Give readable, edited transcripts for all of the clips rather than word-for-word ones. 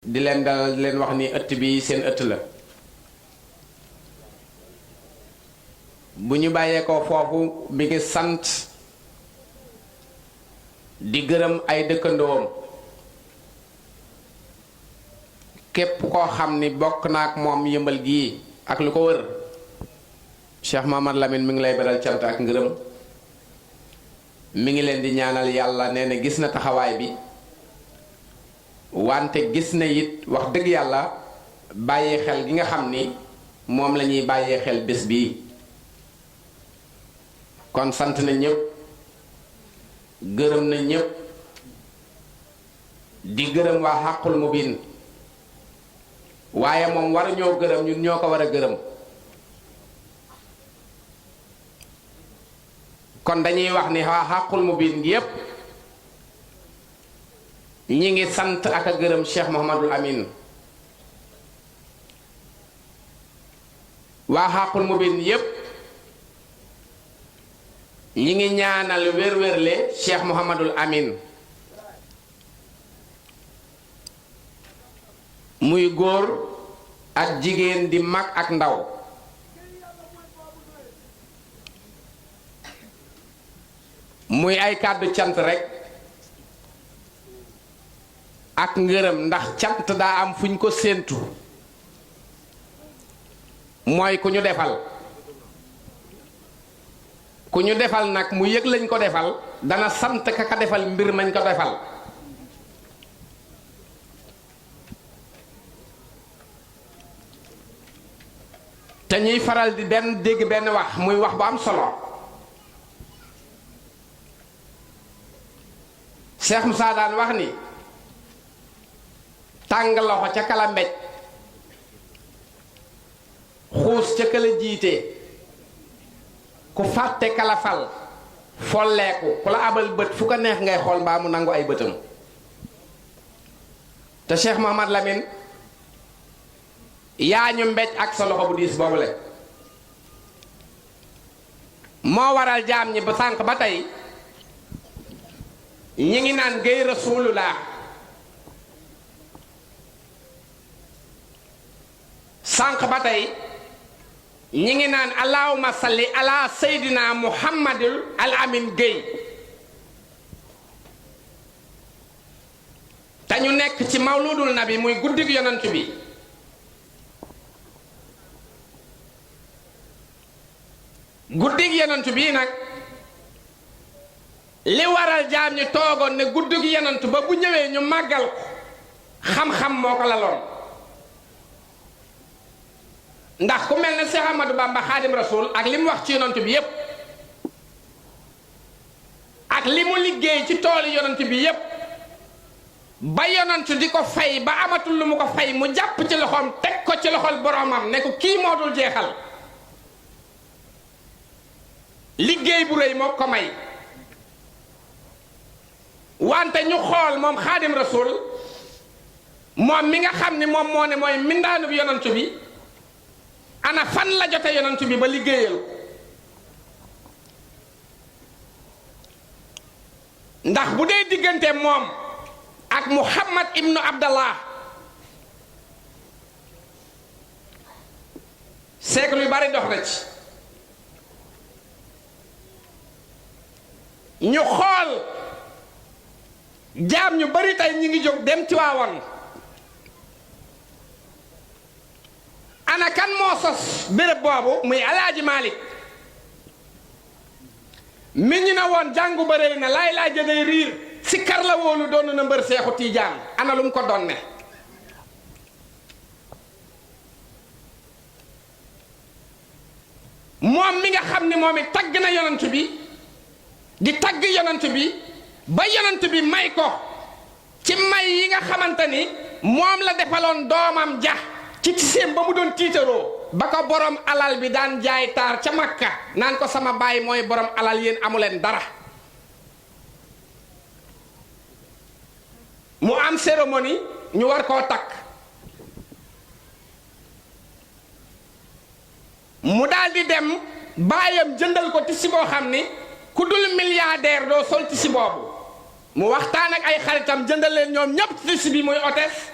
di leen dalal di leen wax ni ëtt bi seen ëtt la bu ñu bàyyee ko foofu bi ngi sant di gërëm ay dëkkandoom képp koo xam ni bokk naak moom yëmbal gii ak lu ko wër Cheikh Mahamad Lamine mi ngi lay beral cant ak ngërëm mi ngi leen di ñaanal yàlla nee na gis na taxawaay bi wante gis na it wax dëgg yàlla bàyyi xel gi nga xam ni moom la ñuy bàyyee xel bés bii kon sant na ñépp gërëm na ñépp di gërëm waa xàqul mubin waaye moom war ñoo gërëm ñun ñoo ko war a gërëm kon dañuy wax ni waa xàqul mubin yépp ñi ngi sant ak a gërëm Cheikh Mouhamadul Amin waa xàqul mubin yépp ñi ngi ñaanal wér-wérle Cheikh Mouhamadul Amin muy góor ak jigéen di mag ak ndaw muy ay kàddu cant rekk ak ngërëm ndax cant daa am fuñ ko séentu mooy ku ñu defal nag mu yëg lañ ko defal dana sant ka defal mbir mañ ko defal te ñuy faral di dégg benn wax muy wax bu am solo Cheikh Moussa daan wax ni tàng loxo ca kala mbéj xuus ca kala jiite ku fàtte kala fal folleeku ku la abal bët fu ko neex ngay xool mbaa mu nangu ay bëtam te Cheikh Mahamad Lamine yaa ñu mbéj ak sa loxo bu diis boobule moo waral jaam ñi ba sànq ba tey ñi ngi naan géy rasulullah sànq ba tey ñi ngi naan allahumma salli ala seydina muhammadul al amin géy te ñu nekk ci mawludul nabi muy guddig yonent bi guddig yonent bii nag li waral jaam ñi toogoon ne guddig yonent ba bu ñëwee ñu màggal ko xam-xam moo ko laloon ndax ku mel ne Cheikh Ahmadou Bamba Xaadim Rasul ak li mu wax ci yonent bi yépp ak li mu liggéey ci tooli yonent bi yépp ba yonent di ko fay ba amatul lu mu ko fay mu jàpp ci loxoom teg ko ci loxol boromam ne ko kii moo dul jeexal liggéey bu rëy moo ko may wante ñu xool moom Xaadim Rasul moom mi nga xam ni moom moo ne mooy mindaanu bi yonent bi ana fan la jote yonent bi ba liggéeyal ndax bu dee diggante moom ak Muhammad ibnu Abdallah siècle yu bari dox na ci ñu xool jaam ñu bari tey ñi ngi jóg dem Tiwaawan ana kan moo sos béréb boobu muy alaaji Malik mi ñu ne woon jàngu ba réy na laay laa jëday riir si kar la wóolu doon na mbër Seexu Tiijaan ana lu mu ko donne moom mi nga xam ni moom it tagg na yonent bi di tagg yonent bi ba yonent bi may ko ci may yi nga xamante ni moom la defaloon doomam ja ci tiseem ba mu doon tiitaroo ba ko borom alal bi daan jaay taar ca Makka naan ko sama baay mooy borom alal yéen amuleen dara mu am cérémonie ñu war koo takk mu daal di dem baayam jëndal ko tisi boo xam ni ku dul milliardaire doo sol tisi boobu mu waxtaan ak ay xaritam jëndal leen ñoom ñépp tisi bi muy hôtesse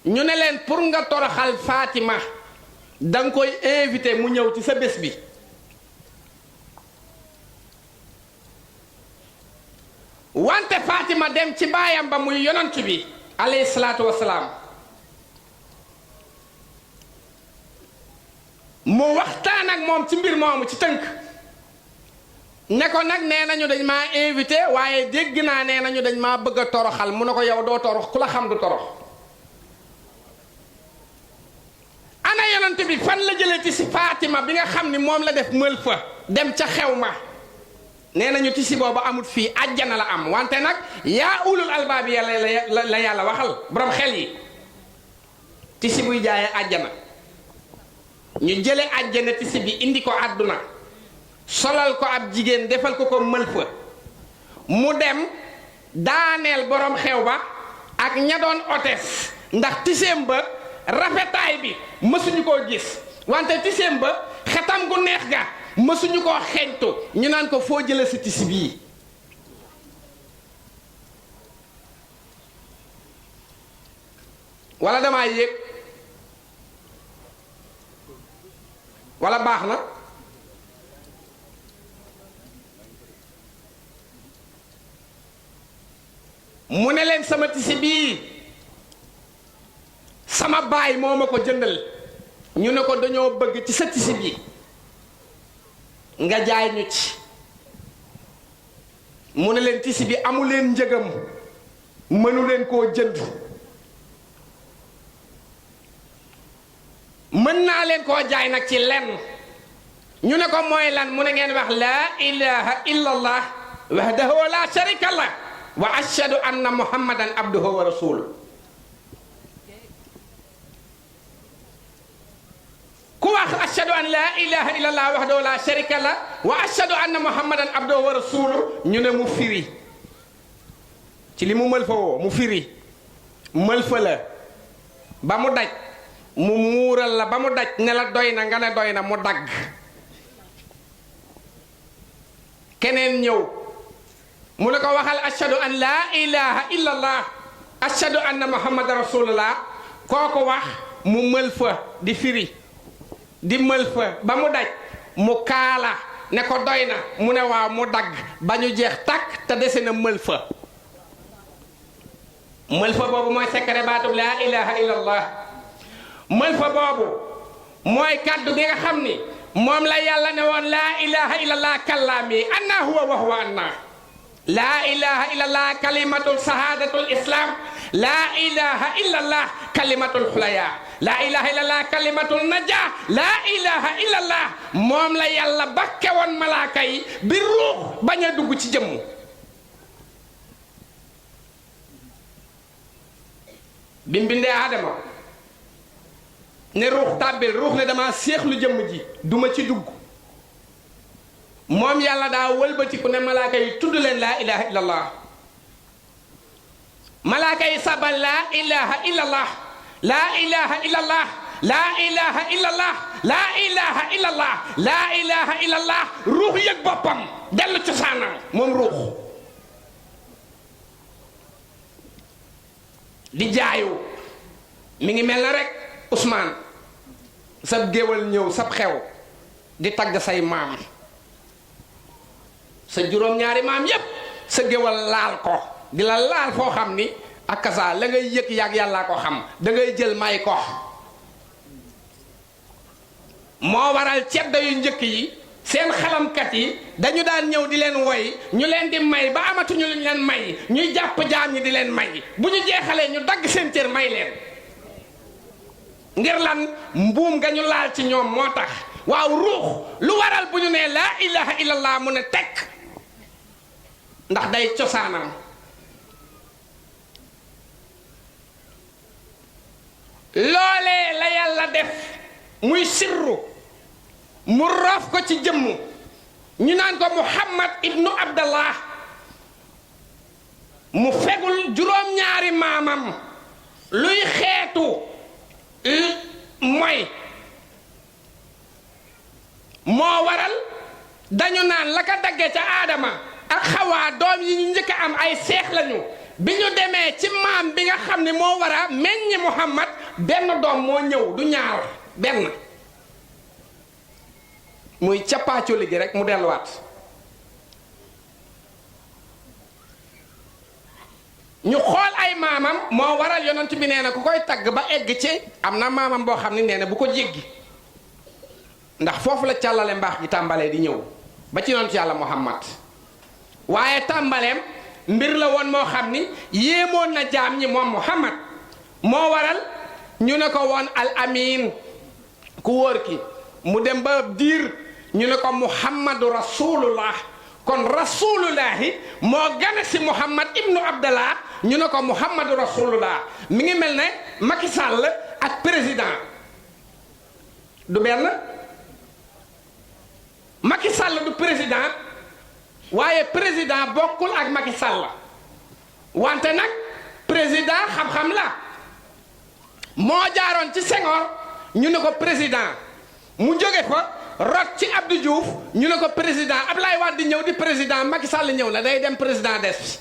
ñu ne leen pour nga toroxal Fatima danga koy invité mu ñëw ci sa bés bi. wante Fatima dem ci baayam ba muy yonent bi alayhi salaatu wasalaam mu waxtaan ak moom ci mbir moomu ci tënk ne ko nag nee nañu dañ maa invité waaye dégg naa nee nañu dañ maa bëgg a toroxal mu ne ko yow doo torox ku la xam du torox. ana yonent bi fan la jëlee ci si Fatima bi nga xam ni moom la def mël fa dem ca xew ma nee nañu tisi boobu amut fii àjjana la am wante nag yaa ulul albaab yàlla la yàlla waxal borom xel yi tisi buy jaayee àjjana ñu jële àjjana tisi bi indi ko àdduna solal ko ab jigéen defal ko mël fa mu dem daaneel borom xew ba ak ña doon otes ndax tiseem ba rafetaay bi mësuñu koo gis wante tiseem ba xetam gu neex ga mësuñu koo xeeñtu ñu naan ko foo jële si tisi bii wala damaa yéeg wala baax na mu ne leen sama tisi bii sama baay moo ma ko jëndal ñu ne ko dañoo bëgg ci sa tisi bi nga jaay ñu ci mu ne leen tisi bi amu leen njëgam mënu leen koo jënd mën naa leen koo jaay nag ci lenn ñu ne ko mooy lan mu ne ngeen wax laa ilaha illa allah wahdahu la sharika lah wa ashhadu anna muhammadan abduhu wa rasuluhu ku wax ashhadu an laa ilaha illallah wahdahu la sharika la wa ashhadu anna muhammadan abduhu wa rasuluhu ñu ne mu firi ci li mu mël fa woo mu firi mël fa la ba mu daj mu muural la ba mu daj ne la doy na nga ne doy na mu dagg keneen ñëw mu ne ko waxal ashhadu an laa ilaha illallah ashhadu anna muhammadan rasulullah kooku wax mu mël fa di firi di mël fa ba mu daj mu kaala ne ko doy na mu ne waaw mu dagg ba ñu jeex tàkk te dese na mël fa boobu mooy secret baatub laa ilaha illallah mël fa boobu mooy kàddu gi nga xam ni moom la yàlla ne woon laa ilaha illallah kallaami anna huwa wa huwa anna laa ilaha illallah kalimatul sahadatul islam laa ilaha illallah kalimatul xulaya laa ilaha illallah kalimatul najaa laa ilaha illallah moom la yàlla bakke woon malaaka yi bi ruux bañ a dugg ci jëmm bi mu bindee Aadama ne ruux tàbbil ruux ne dama séexlu jëmm ji duma ci dugg moom yàlla daa wëlbatiku ne malaaka yi tudd leen laa ilaha illallah malaaka yi sabal laa ilaha illallah laa ilaha illallah laa ilaha illallah laa ilaha illallah laa ilaha illallah ruux yëg boppam dellu cosaanam moom ruux di jaayu mi ngi mel na rek Ousmane sab géwal ñëw sab xew di tagg say maam sa juróom-ñaari maam yépp sa géwal laal ko di la laal foo xam ni ak kasa la ngay yëg yàgg yàllaa ko xam da ngay jël may ko moo waral ceddo yu njëkk yi seen xalamkat yi dañu daan ñëw di leen woy ñu leen di may ba amatuñu luñ leen may ñuy jàpp jaam ñi di leen may bu ñu jeexalee ñu dagg seen cër may leen ngir lan mbuum nga ñu laal ci ñoom moo tax waaw ruux lu waral bu ñu nee laa ilaha illallah mu ne tekk ndax day cosaanam loolee la yàlla def muy sirru mu roof ko ci jëmm ñu naan ko Muhammad ibnu Abdallah mu fegul juróom-ñaari maamam luy xeetu mooy moo waral dañu naan la ka daggee ca Aadama ak Xawaa doom yi ñu njëkk a am ay seex lañu bi ñu demee ci maam bi nga xam ne moo war a meññ Muhammad benn doom moo ñëw du ñaar benn muy cappaacoli gi rek mu delluwaat ñu xool ay maamam moo waral yonent bi nee na ku koy tagg ba egg ci am na maamam boo xam ne nee na bu ko jéggi ndax foofu la càllale mbaax gi tàmbalee di ñëw ba ci yonent yàlla Muhammad waaye tàmbaleem mbir la woon moo xam ni yéemoon na jaam ñi moom Muhammad moo waral ñu ne ko woon al amin ku wóor ki mu dem ba diir ñu ne ko Muhammadu rasulullah kon rasulullahi moo gane si Muhammad ibnu Abdallah ñu ne ko Muhammadu rasulullah mi ngi mel ne Macky Sall ak président du benn Macky Sall du président waaye président bokkul ak Macky Sall wante nag président xam-xam la moo jaaroon ci Senghor ñu ne ko président mu jóge fa rot ci Abdou Diouf ñu ne ko président Ablaye Wade di ñëw di président Macky Sall ñëw na day dem président des